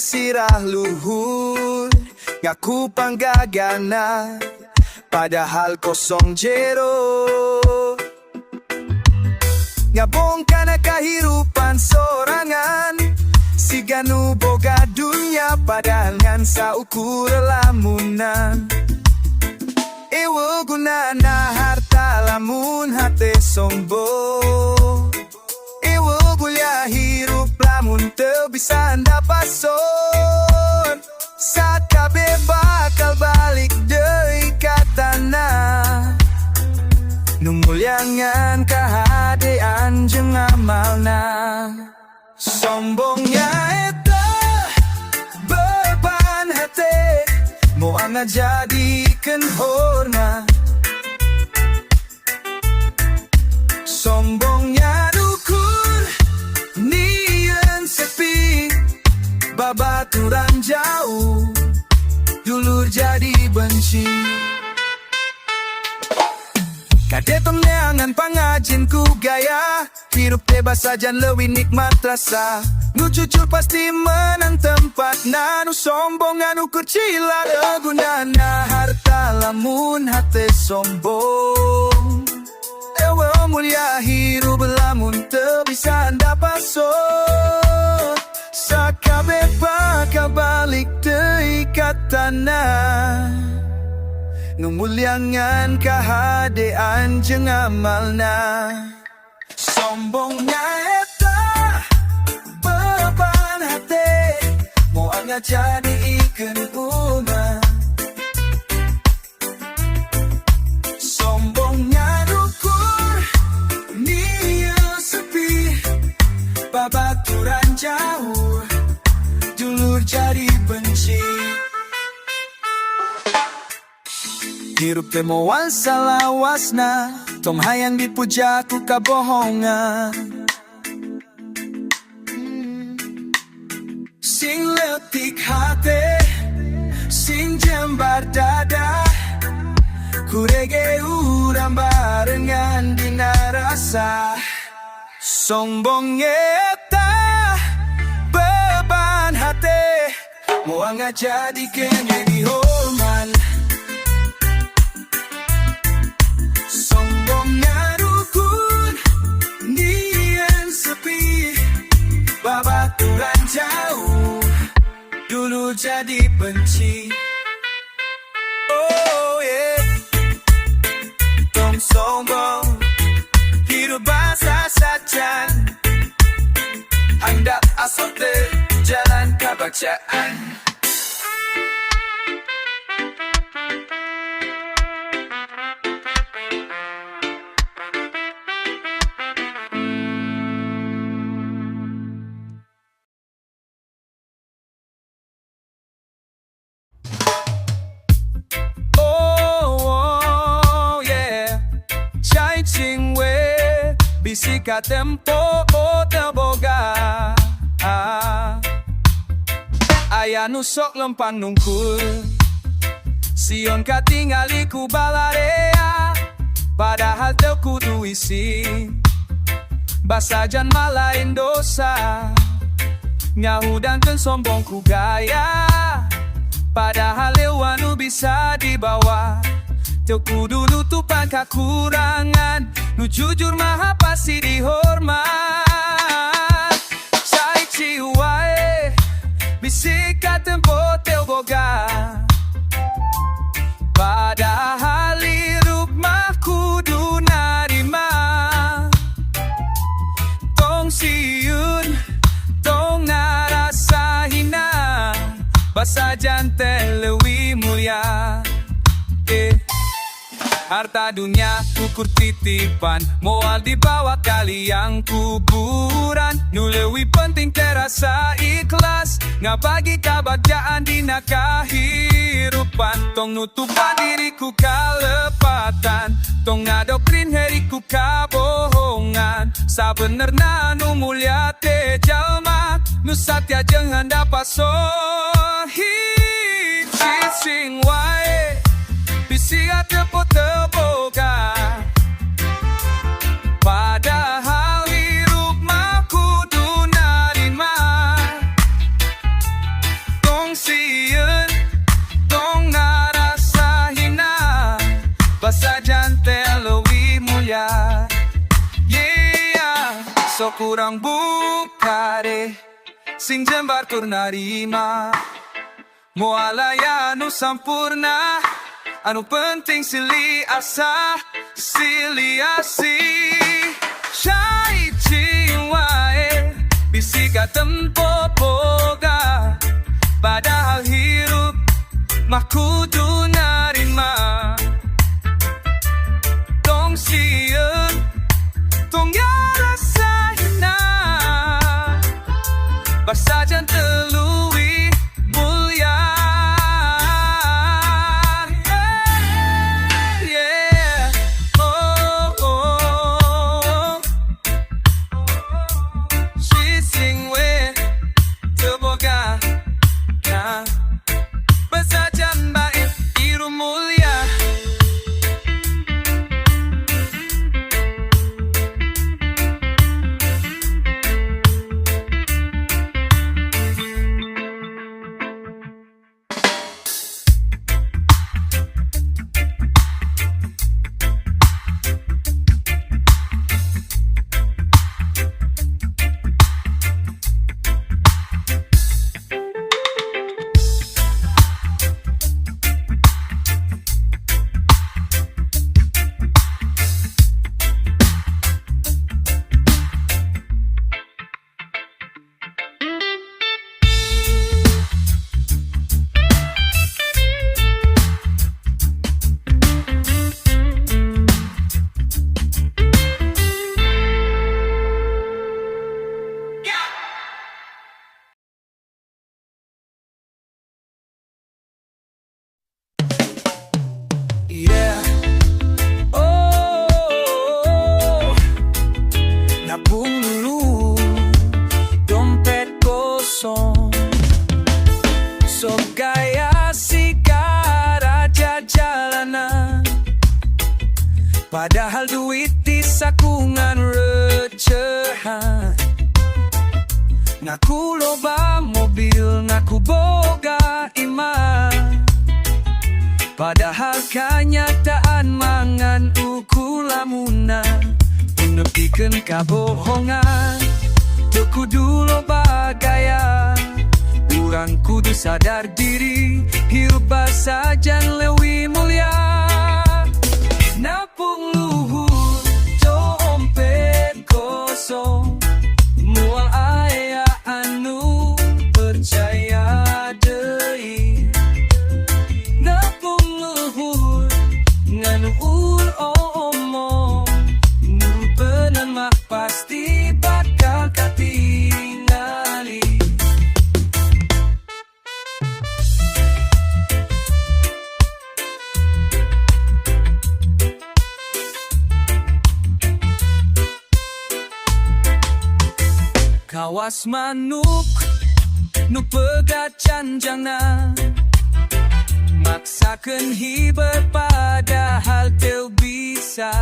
sirah luhur, ngaku panggagana, padahal kosong jero. Ngabong kana kahirupan sorangan, siga nu boga dunya, padahal ngan saukur lamunan. Euweuh gunana harta lamun hate sombong. Euweuh mulia hirup lamun teu bisa pason. Sakabe bakal balik deui ka tanah. Nu mulia ngan kahadean jeung amalna. Sombong nyaeta beban hate, moal ngajadikeun hormat. Sombongnya ukur nyieun sepi, babaturan jauh, dulur jadi benci. Kade tong neangan pangajin ku gaya. Hirup bebas saja leuwih nikmat rasa. Nu jujur pasti menang tempat. Nu sombong ngan ukur cilada. Gunana harta lamun hate sombong. Euweuh mulia hirup lamun teu bisa pason. Sakabe bakal balik deui ka tanah. Nu mulia ngan kahadean jeung amalna. Sombong nyaeta beban hate, moal ngajadikeun umat. Sombongnya ukur nyieun sepi, babaturan jauh, dulur jadi benci. Hirup teh moal salawasna. Tong hayang dipuja ku kabohongan. Sing leutik hate, sing jembar dada. Kurege urang barengan dina rasa. Sombong eta beban hate, moal ngajadikeun dihormat. Sombongnya ukur nyieun sepi, babaturan jauh, dulur jadi benci. Oh yeah. Tong sombong, hirup basa sajan. Handap asal jalan kebagjaan. Oh yeah. Cicing we, bisi katempo teu boga. Ah. Aya nu sok lempang nungkul, sieun katingali ku balarea. Padahal teu kudu isin, basajan mah lain dosa. Ngahudangkeun sombong ku gaya, padahal euweuh nu bisa dibawa. Teu kudu nutupan kakurangan, nu jujur mah pasti dihormat. Cicing wae, bisi katempo teu boga. Padahal hirup mah kudu narima. Tong sieun, tong ngarasa hina. Basajan teh leuwih mulia. Eh. Harta dunia ukur titipan, moal dibawa ka liang kuburan. Nu leuwih penting terasa ikhlas, ngabagi kabagjaan dina kahirupan. Tong nutupan diri ku kalepatan, tong ngadoktrin heri ku kabohongan. Sabenerna nu mulia teh jalma nu satya jeung handap asoh. Cicing wae, bisi katempo teu boga. Padahal hirup mah kudu narima. Sok urang bukare, sing jembar tur narima. Moal aya nu sampurna, anu penting silih asah, silih asih. Cicing wae bisi katempo boga, padahal hirup mah kudu narima. Tong sieun, tong ngarasa hina, basajan teu leuwih mulia. Yeah. Oh. Cicing we teu boga nah, basajan bae hirup mulia. Yeah. Oh, napung luhur, dompet kosong. Sok gaya siga raja jalanan, padahal duit di saku ngan recehan. Ngaku loba mobil, ngaku boga imah, padahal kenyataan mah ngan ukur lamunan. Nepikeun kabohongan, teu kudu loba gaya. Urang kudu sadar diri, hirup basajan leuwih mulia. Napung luhur, dompet kosong, moal aya anu percaya deui. Napung luhur, ngan ukur omong, nu bener mah pasti bakal katingali. Kawas manuk nu pegat canjangna, maksakeun hiber padahal teu bisa.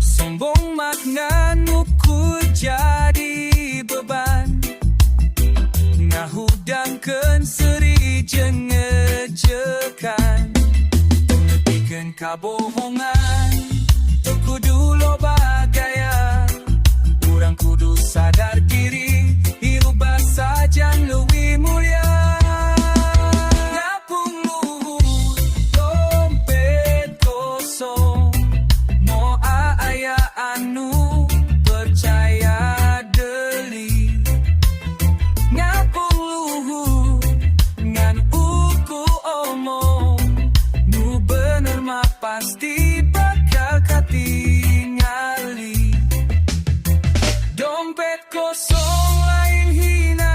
Sombong mah ngan ukur jadi beban, ngahudangkeun seuri jeung ngejekan. Nepikeun kabohongan, teu kudu loba gaya. Urang kudu sadar diri, hirup basajan leuwih mulia. Napung luhur, dompet kosong, moal aya anu percaya deui. Ngapung luhur, ngan ukur omong, nu bener mah pasti bakal katingali. Dompet kosong lain hina,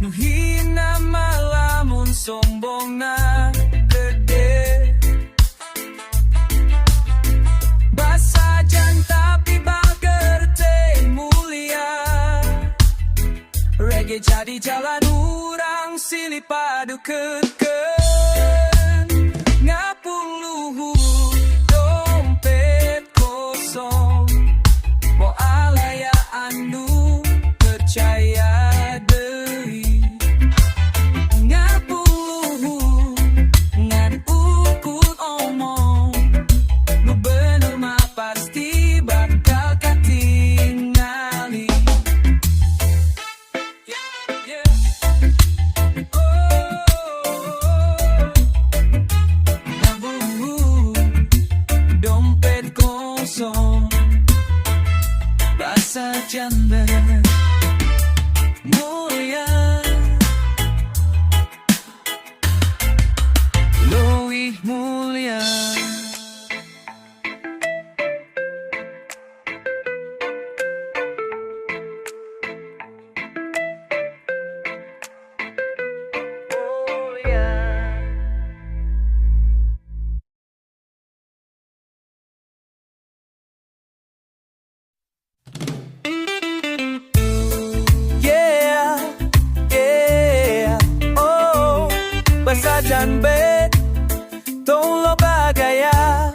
nu hina mah lamun sombongna gede. Basajan tapi bager teh mulia, Reggae jadi jalan urang silih padukeutkeun. Ngapung luhur, dompet kosong, moal aya anu percaya deui. Ngapung luhur, ngan ukur omong, nu bener mah pasti bakal katingali. Basajan be, tong loba gaya.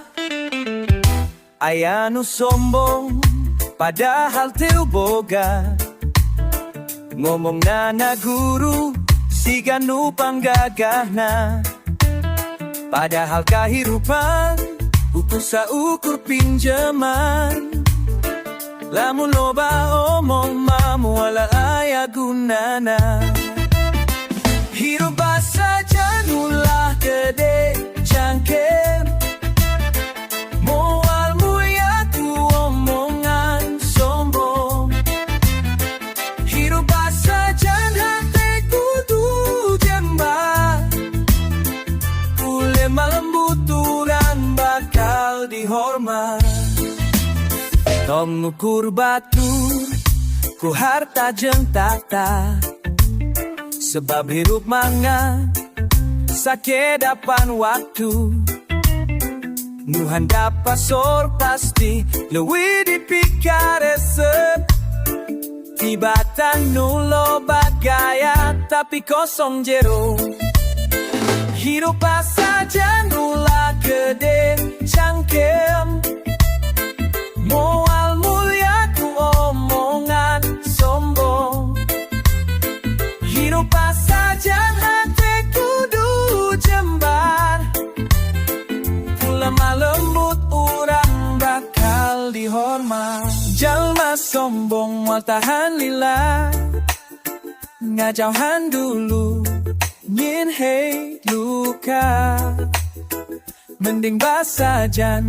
Aya nu sombong padahal teu boga. Ngomongna na guru siga nu panggagahna. Padahal kahirupan ukur saukur pinjaman. Lamun loba omong mah moal aya gunana. Hirup basajan ulah gede cangkem. Moal mulia ku omongan sombong. Hirup basajan hate kudu jembar. Ku lemah lembut urang bakal dihormat. Tong ngukur batur ku harta jeung tahta. Sebab hirup mah ngan sakedapan waktu. Nu handap asor pasti leuwih dipikaresep. Tibatan nu loba gaya tapi kosong jero. Hirup basajan ulah gede cangkem. Moal mulia ku omongan sombong. Hirup basajan hate kudu jembar. Ku lemah lembut urang bakal dihormat. Jalma sombong moal tahan lila. Ngajauhan dulu nyieun hate luka. Mending basajan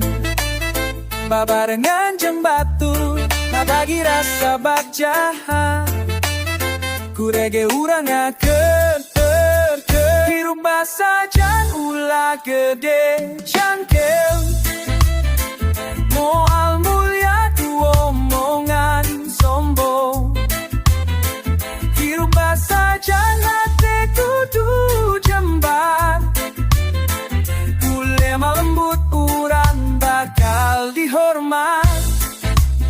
babarengan jeung batur. Ngabagi rasa bagja. Kurege urang ngaker ter ter. Hirup basajan ulah gede cangkem. Moal mulia ku omongan sombong. Hirup basajan hate kudu jembar. Ku lemah lembut urang bakal dihormat.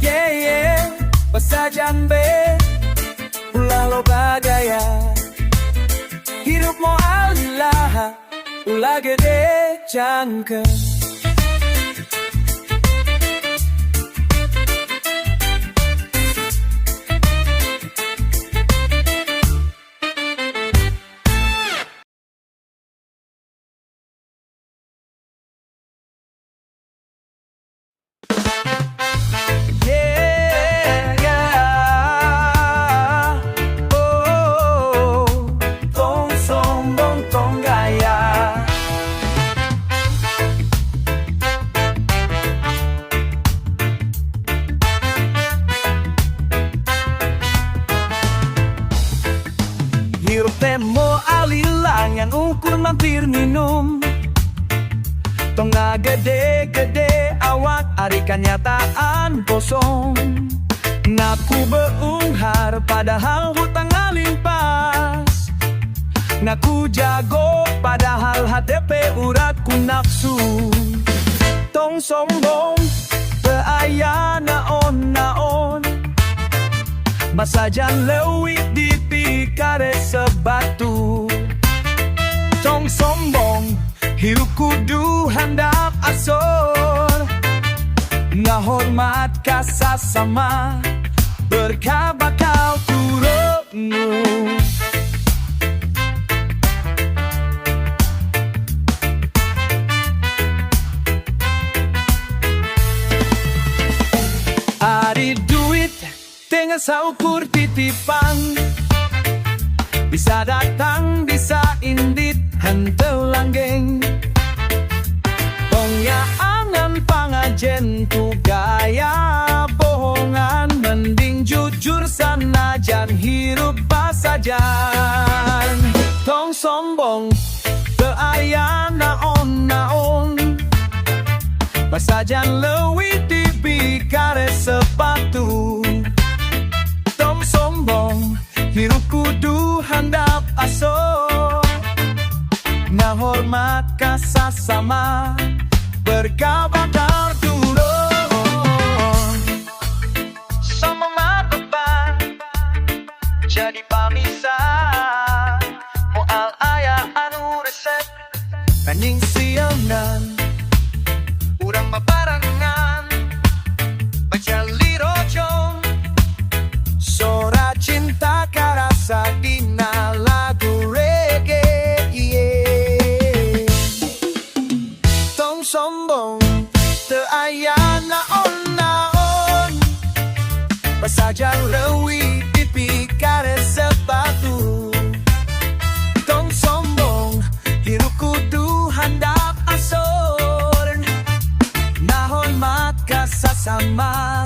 Yeah, basajan be ulah loba gaya. Hirup moal lila ulah gede cangkem. Yeah. Oh, tong sombong tong gaya. Hirup teh moal lila ngan ukur mampir minum. Tong gede-gede awak ari kanyataan kosong. Ngaku beunghar padahal hutang ngalimpas. Ngaku jago padahal HTP urat ku nafsu. Tong sombong teu aya naon-naon. Basajan leuwih dipikaresep batur. Tong sombong hirup kudu handap asor. Ngahormat ka sasama berkah bakal turun. Ari duit teh saukur titipan. Bisa datang bisa indit henteu langgeng. Tong nyaangan pangajen ku gaya bohongan. Mending jujur sanajan hirup basajan. Tong sombong teu aya naon-naon. Basajan leuwih dipikaresep batur. Tong sombong hirup kudu handap asor. Ngahormat ka sasama berkah bakal turun. Sama depan jadi pamisa. Moal aya anu resep. Anjing sieunan. Urang mah barengan Bajali rojong. Sora cinta karasa dina lagu reggae, yeah. Tong sombong, teu aya naon-naon. Basajan leuwih dipikaresep batur. Tong sombong, hirup kudu handap asor. Nah, hormat ka sasama.